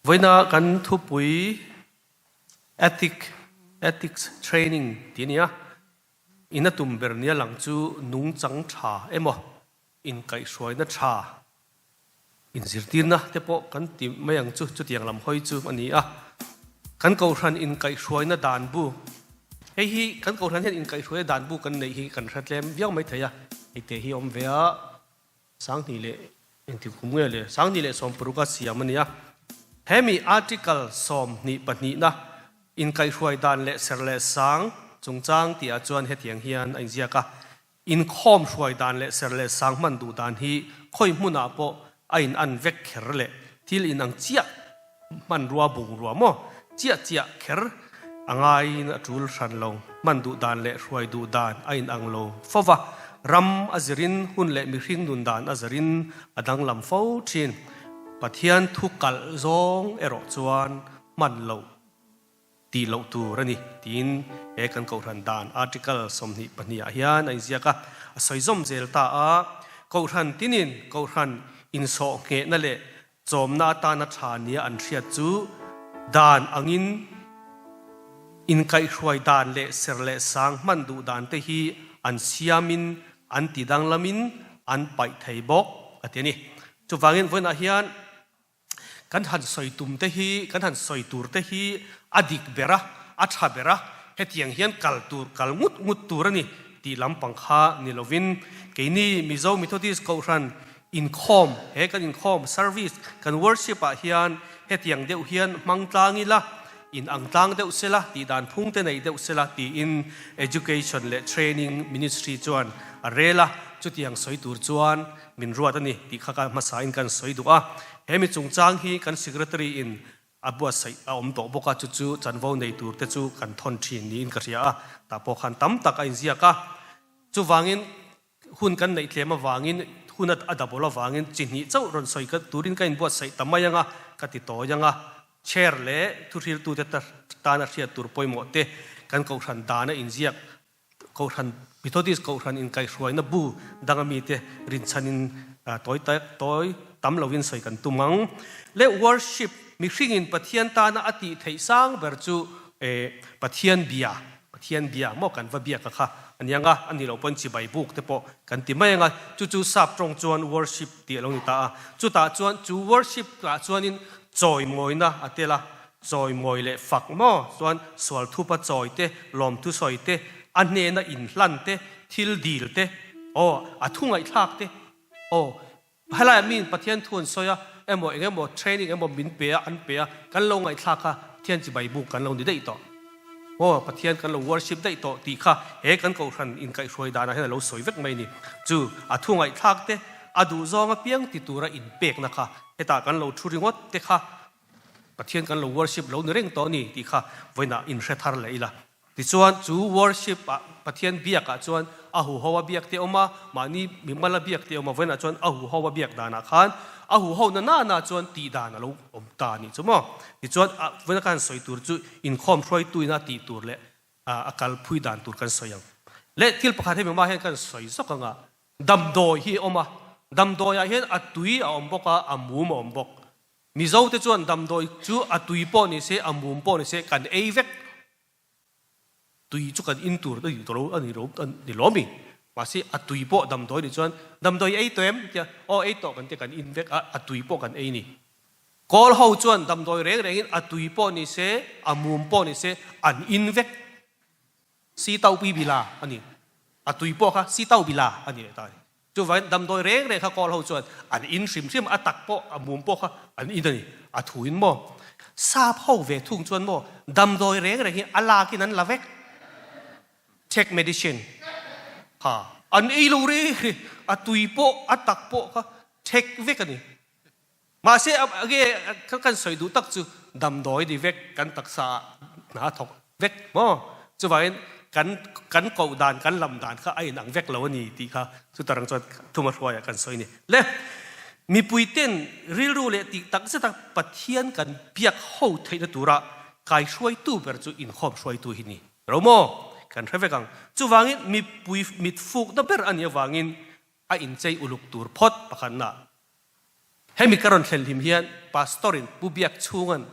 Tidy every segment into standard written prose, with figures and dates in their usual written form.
Vawiina kan thupui Ethic, Ethics Training tih a ni a, in a tum ber nia lang chu nungchang tha emaw, inkaihhruaina tha, inzirtirna te pawh kan ti mai ang chu, chutiang lam hawi chu a ni a. Kan kohhran inkaihhruaina dan bu, hei hi kan kohhran hian inkaihhruaina dan bu kan neih hi kan hre tlem viau mai thei a, hei te hi a awm ve a. Sanghnih leh engtik kum nge le? 2016 a siam a ni a. Hemi article 22na inkaihhruai dan leh ser leh sang chungchang tihah chuan hetiang hian a inziak a, Inkhawm hruai dan leh ser leh sang hman duh dan hi khawi hmunah pawh a in an vek kher leh thil inang chiah hmanrua bungrua maw chiah chiah kher a ngaiin a tul hran lo. Hman duh dan leh hruai duh dan a inang lo fo va, ram a zirin hun leh mihring nun dan a zirin a danglam fo thin. Pathian thu kalh zawng erawh chuan hman loh tih loh tur a ni tiin he kan Kohhran dan Article 22 ah hian a inziak a, a sawi zawm zel ta a. Kohhran tinin Kohhran insawh nghehna leh Chawmna atana tha nia an hriat chu dan angin inkaihhruai dan leh ser leh sang hman duh dan te hi an siamin an ti danglamin an paih thei bawk a ti a ni. Chuvangin vawiinah hian kan han sawi tum te hi, kan han sawi tur te hi a dik ber a, a tha ber a, hetiang hian kal tur, kal ngut ngut tur a ni tih lampang kha ni lovin keini Mizo Methodist Kohhran Inkhawm, he kan inkhawm, service, kan worship ah hian hetiang deuh hian hmang tlang ila, in ang tlang deuh sela, tih dan phung te nei deuh sela tiin Education leh Training Ministry chuan a rel a, chutiang sawi tur chuan min ruat a ni tih kha ka hmasa in kan sawi duh a. He mi chungchang hi kan Secretary in a buatsaih a awm tawh bawk a, chu chu chanvo nei tur te chu kan thawn thin niin ka hria a, tah pawh khan tam tak a inziak a. Chuvangin Hun kan neih tlem avangin, hun a double avangin chi hnih chauh rawn sawi ka turin ka inbuatsaih ta mai anga ka ti tawi anga, chair leh thuhriltute tana hriat tur pawimawh te kan kohhran dana inziak kohhran Methodist kohhran inkaihhruaina bu danga mite rinchhanin tawi tawi tam lovin sawi kan tum ang. Le worship mihringin Pathian tana a tih theih sang ber chu Pathian bia Pathian bia maw kan va biak a kha a ni ang a, a nih loh pawn chibai buk te pawh kan ti mai ang a, chu chu sap tawng chuan worship tih a lo ni ta a, chutah chuan chu worship ah chuanin chawimawina a tel a, chawimawi leh fak maw chuan sual thupa chawi te, lawmthu sawi te, a hnena inhlan te, thil dil te, aw a thu ngaihthlak te, aw Helaiah miin Pathian thu an sawi a, emaw eng emaw training emaw min pe a, an pe a, kan lo ngaihthlak a, Pathian chibai buk kan lo ni daih tawh. Aw, Pathian kan lo worship daih tawh tih kha he kan kohhran inkaihhruai danah hian a lo sawi vek mai a ni. Chu a thu ngaihthlak te, a duhzawng apiang ti tura inpekna kha hetah kan lo thu ringawt te kha Pathian kan lo worship lo ni reng tawh a ni tih kha vawiinah inhre thar leh ila. Tichuan, chu worship ah Pathian biak ah chuan a huho a biak te awm a, mahni mimal a biak te awm a, vawiinah chuan a huho a biak danah khan a huho na na na chuan tih dan a lo awm ta a nih chu maw. Tichuan, vawiina khan sawi tur chu inkhawm hruaitu ina tih tur leh a kal phui dan tur kan sawi ang. Leh thil pakhat hemi hma hian kan sawi zawk ang a, damdawi hi a awm a, damdawi ah hian a tui a awm bawk a, a mum a awm bawk. Mizo te chuan damdawi chu a tui pawh ni se, a mum pawh ni se kan ei vek. Tui chu kan in tur a ni lo a ni lo a ni lo mi. Mahse a tui pawh damdawi nih chuan damdawi ei tawh em tia aw ei tawh kan tia kan in vek a, a tui pawh kan ei ni. Kawl ho chuan damdawi reng rengin a tui pawh ni se, a mum pawh ni se an in vek. Si tau pi bila a ni. A tui pawh kha si tau bila a ni leh ta a ni. Chuvangin damdawi reng reng kha kawl ho chuan an in hrim hrim, a tak pawh, a mum pawh kha an in a ni. A thuin maw? Sap ho ve thung chuan maw damdawi reng reng hi a lakin an la vek. Check medicine kha an ei lo reng reng, a tui pawh, a tak pawh kha check vek a ni. Mahse enge kan sawi duh tak chu damdawi ni vek kan taksa ah hna a thawk vek maw? Chuvangin kan kan koh dan kan lam dan kha a inang vek lo a ni tih kha chuta rang chuan thuma hruaiah kan sawi a ni. Le mipui ten rilru leh tih tak zeta Pathian kan biak ho theihna tura kaihruaitu ber chu inkhawm hruaitu hi ni ro maw? Kan hre vek ang. Chuvangin mipui mitfukna ber a nih avangin a inchei uluk tur phawt pakhatna. Hemi ka rawn thlen hlim hian Pastor in Pu Biak chhunga'n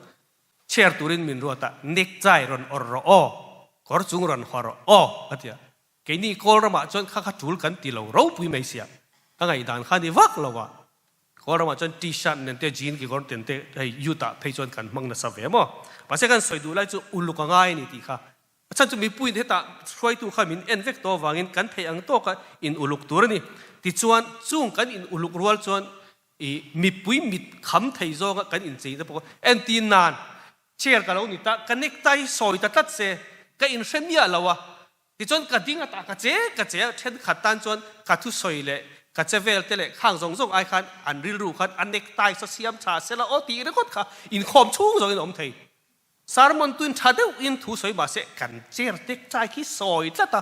chair turin min ruat a, necktie rawn awrh rawh aw, kawr chung rawn haw rawh aw a ti a. Keini Kawlramah chuan kha kha tul kan ti lo ropui mai sia, ka ngaihdan kha ni vak lo a. Kawlramah chuan T-shirt nen te jean kekawr ten te hei youth ah phei chuan kan hmang nasa ve maw. Mahse kan sawi duh lai chu uluk a ngai a ni tih kha. A chhan chu mipuiin hetah hruaitu kha min en vek tawh avangin kan theih ang tawka in uluk tur a ni. Tichuan chung kan in uluk rual chuan i mipui mit kham thei zawnga kan incheina pawh entir nan chair ka lo ni ta, ka necktie sawi ta tlat se ka inhre miah lo a. Tichuan ka ding atah ka che ka che a, thenkhat tan chuan ka thusawi leh ka che vel te leh khang zawng zawng ai khan an rilru khan a necktie saw siam tha sela aw tih ringawt kha inkhawm chhung zawngin a awm thei. Sermon tuin tha deuhin thu sawi mahse kan chair necktie khi sawi tlat a,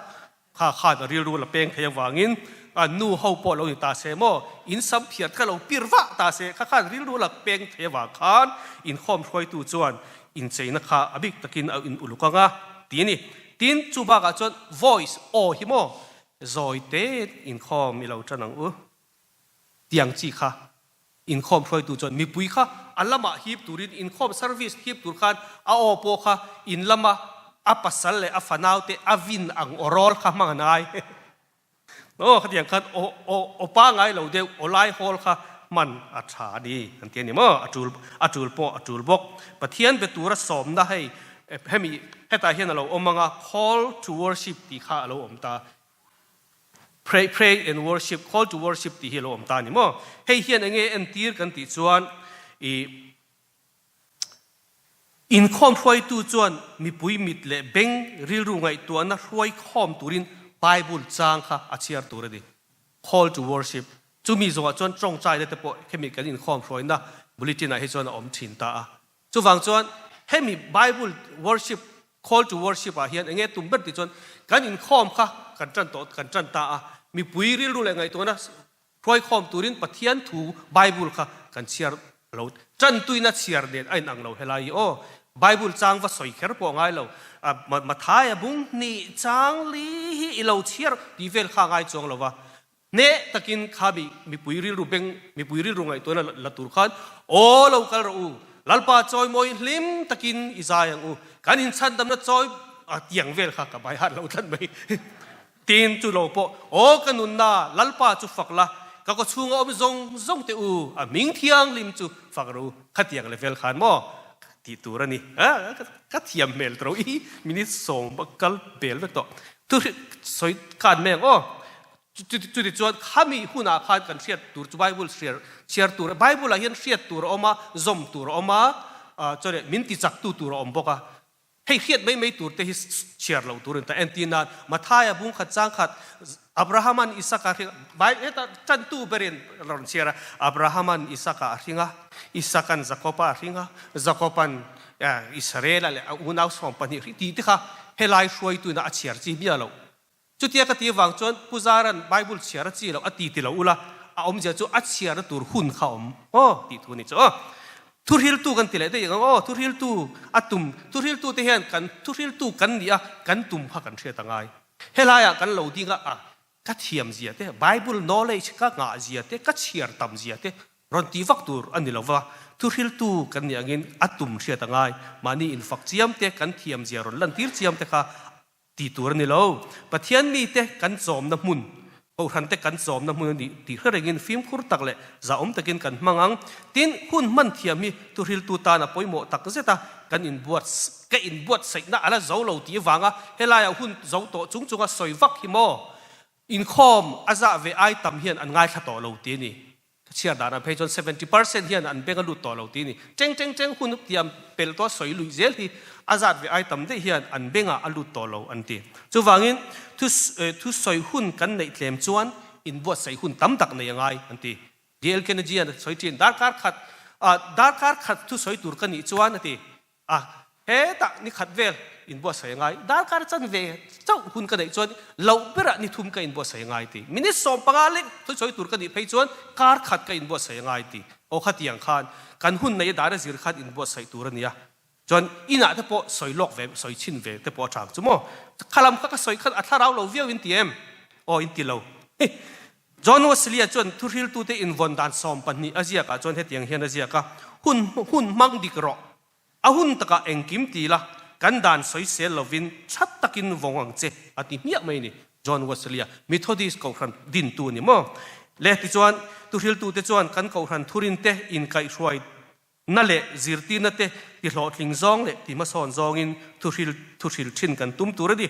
kha khan a rilru la peng thei avangin a nu ho pawh lo ni ta se maw in sam phiar kha lo pir vah ta se kha khan rilru la peng thei avang khan inkhawm hruaitu chuan incheina kha a bik takin a in uluk ang a ti a ni. Tin, chu bakah chuan voice, aw hi maw, zawi te inkhawm i lo tan ang u tiang chi kha inkhawm hruaitu chuan mipui kha a lamah hip turin inkhawm service hip tur khan a aw pawh kha in lama a pasal leh a fanau te a vin ang aw rawl kha hmang an ngai. Aw khatiang khan aw aw aw pangai lo deuh aw lai hawl kha hman a tha a ni an ti a ni maw a tul a tul pawh a tul bawk. Pathian be tura sawmna hei hemi hetah hian a lo awm ang a call to worship tih kha a lo awm ta pray pray and worship call to worship tih hi a lo awm ta a ni maw. Hei hian enge entir kan tih chuan ih Inkhawm hruaitu chuan mipui mit leh beng rilru ngaihtuahna hruai khawm turin Bible chang kha a chhiar tur a ni. Call to Worship, Chumi zawngah chuan tawngtaina te pawh hemi kan inkhawm hruaina bulletin ah hi chuan a awm thin ta a. Chuvang chuan hemi Bible worship, Call to Worship ah hian enge tum ber tih chuan kan inkhawm kha kan tan tawh kan tan ta a, mipui rilru leh ngaihtuahna Hruaikhawm turin Pathian thu Bible kha kan chhiar lo. Tantuina chhiar nen a inang lo helai hi aw. Bible chang va sawi kher pawh a ngai lo. Mathaia bung hnih chang li hi i lo chhiar tih vel kha a ngai chuang lo va. Hneh takin kha mi mipui rilru beng mipui rilru ngaihtuahna la tur khan aw lo kal rawh u. Lalpa chawimawi hlim takin i zai ang u. Kan inchhandamna chawi a tiang vel kha ka bai hat lo tlat mai. Tin, chu lo pawh, Aw ka nunna, Lalpa chu fak la, ka kawchhunga awm zawng zawng teh u, a hming thianghlim chu fak rawh u, khatiang level khan maw tih tur a ni. Ka thiam hmel tawh i minute sawm a kal bel vek tawh. Thu sawi khan mai ang aw. Chuti chuan khami hunah khan kan hriat tur chu Bible hriar chhiar tur, Bible ah hian hriat tur a awm a, zawm tur a awm a, chuan min tichaktu tur a awm bawk a. Hei hriat mai mai tur te hi chhiar loh tur a ni ta. Entir nan, Mathaia bung khat chang khat, Abrahama'n Isaka a hring a, heta tantu berin a rawn chhiar a, Abrahama'n Isaka a hring a, Isaka'n Jakoba a hring a, Jakoba'n Israela leh a unau 12 a hring tih te kha helai hruaituin a chhiar chi miah loh. Chutia ka ti avang chuan Pu Zaran Bible chhiar a chi loh a ti ti lo ula, a awmzia chu a chhiarna tur hun kha awm aw tih thu a ni chu aw. Thuhriltu kan ti leh daih ang aw, thuhriltu a tum, thuhriltu te hian kan thuhriltu kan nih a kan tum kha kan hriat a ngai. Helaiah kan lo ding a, a ka thiam zia te, Bible knowledge ka ngah zia te, ka chhiar tam zia te rawn ti vak tur a ni lo va, thuhriltu kan nih angin a tum hriat a ngai. Mahni infak chiam te, kan thiam zia rawn lantir chiam te kha Ti tur a ni lo. Pathian mite kan chawmna hmun, Kohhrante kan chawmna hmun a nih tih hre rengin fimkhur tak leh zahawm takin kan hmang ang. Tin, hun hman thiam hi thuhriltu tan a pawimawh tak zet a, kan inbuat ka inbuatsaihna a la zo lo tih avanga helaiah hun zo tawh chung chunga sawi vak hi maw? Inkhawm a zah ve ai tam hian an ngaithla tawh lo ti a ni. Ka chhiar danah phei chuan 70% hian an beng a lut tawh lo ti a ni. Cheng cheng cheng hun tiam pel tawh sawi luih zel hi a zat ve ai tam daih hian an bengah a lut tawh lo an ti. Chuvangin thu thu sawi hun kan neih tlem chuan inbuatsaih hun tam tak nei a ngai an ti. DL Kennedy-a'n a sawi thin, darkar khat darkar khat thu sawi tur ka nih chuan a ti. A, hetah ni khat vel inbuatsaih a ngai, darkar chanve chauh hun ka neih chuan loh berah ni thum ka inbuatsaih a ngai ti. Minute 15 lek thusawi tur ka nih phei chuan kar khat ka inbuatsaih a ngai ti. Aw khatiang khan kan hun neih a dar a zir khan inbuatsaih tur a nia. Chuan inah te pawh sawi lawk ve, sawi chhin ve te pawh a tang chu maw. Khalam kha ka sawi khan a thlarau lo viau in ti em? Aw in ti lo. John Wesley-a chuan thuhriltute invawn dan 12 a ziakah chuan hetiang hian a ziak a, Hun hun hmang dik rawh. A hun takah engkim ti la, kan dan sawisel lovin tha takin vawng ang che, a ti hmiah mai a ni. John Wesley-a, Methodist kohhran dintu a ni maw? Le tichuan, thuhriltute chuan kan kohhran thurinte inkaihhruai Na leh zirtirna te ti hlawhtling zawng leh ti hmasawn zawngin thuhril thuhril thin kan tum tur a ni.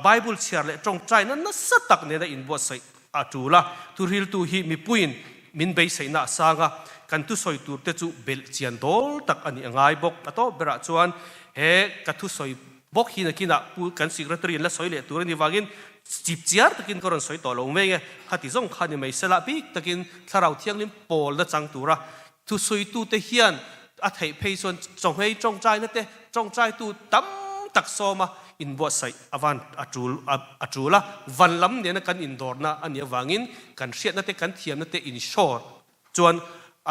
Bible chhiar leh tawngtaina nasa tak nena inbuatsaih a tul a, thuhriltu hi mipuiin min beiseihna a sang a, kan thusawi tur te chu belh chian dawl tak a nih a ngai bawk. A tawp berah chuan he ka thusawi bawk hi nakinah pu kan secretary in la sawi leh tur a nih vangin chip chiar takin ka rawn sawi tawh lo mai nge, khati zawng kha ni mai sela bik takin Thlarau Thianghlim pawlna chang tura Thusuitute hian a theih phei chuan chawnghei tawngtaina te tawngtaitu tam tak sawma inbuatsaih a van a tul a tul a, van lam nena kan indawrna a nih avangin kan hriatna te kan thiamna te inshore chuan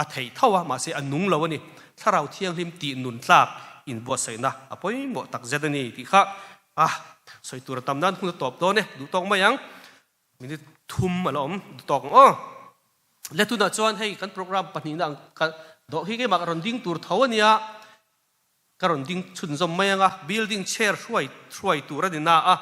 a theih tho a, mahse a nung lo a ni. Thlarau Thianghlim tih nun tlak inbuatsaihna a pawimawh tak zet a ni tih kha a sawi tur a tam nan hun a tawp dawn e, duh tawk mai ang. Minute thum a la awm tawk ang aw. Le tunah chuan hei kan program pahnihna ang ka dawh hi keimah ka rawn ding tur tho a nia, ka rawn ding chhunzawm mai ang a, building chair hruai hruai tur a ni na a.